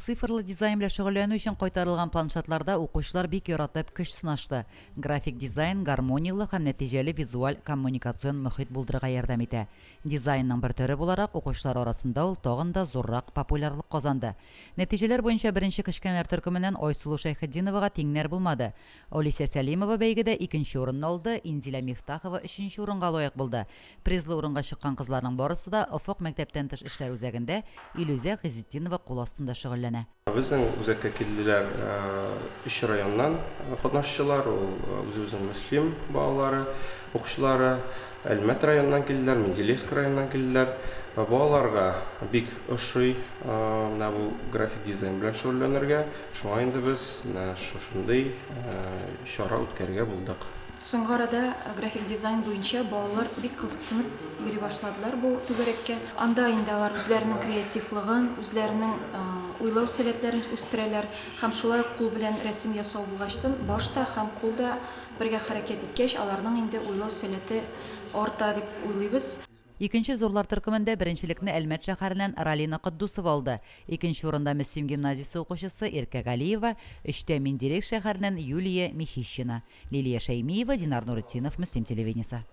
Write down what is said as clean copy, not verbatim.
Цифрлы дизайн белән шөгыльләнү өчен кайтарылган планшетларда укучылар бик яратып көч сынашты. График дизайн гармонияле һәм нәтиҗәле визуаль коммуникацион мохит булдырырга ярдәм итә. Дизайнның бер төре буларак, укучылар арасында ул тагын да зуррак популярлык казанды. Нәтиҗәләр буенча беренче кечкенәләр төркеменнән Айсылу Шәйхетдиновага тиңнәр булмады. Олеся Сәлимова бәйгедә икенче урынны алды, Инзилә Мифтахова өченче урынга лаек булды. Призлы урынга чыккан кызларның барысы да Офык мәктәптән тыш эшләр үзәгендә Илүзә Гыйзетдинова кул астында шөгыльләнә. Безнең үзәккә килделәр өч районнан катнашучылар, ул үзебезнең Мөслим балалары, укучылары, Әлмәт районыннан килделәр, Менделеевск районыннан килделәр. Балаларга бик ошый менә бу график дизайн белән шөгыльләнергә, шуңа инде без менә шушындый чара үткәрергә булдык. Соңгы арада график дизайн буенча балалар бик кызыксынып йөри башладылар бу түгәрәккә. Анда инде алар үзләренең креативлыгын, үзләренең уйлау сәләтләрен үстерәләр һәм шулай ук кул белән рәсем ясау булгачтын, баш та һәм кул да бергә хәрәкәт иткәч, аларның инде уйлау сәләте арта дип уйлыйбыз. Икенче зурлар төркемендә беренчелекне Әлмәт шәһәреннән Ралина Котдусова алды. Икенче урында Мөслим гимназиясе укучысы Иркә Галиева, өчтә Менделеевск шәһәреннән Юлия Михищина. Лилия Шәймиева, Динар Нуретдинов, Мөслим телевидениесе.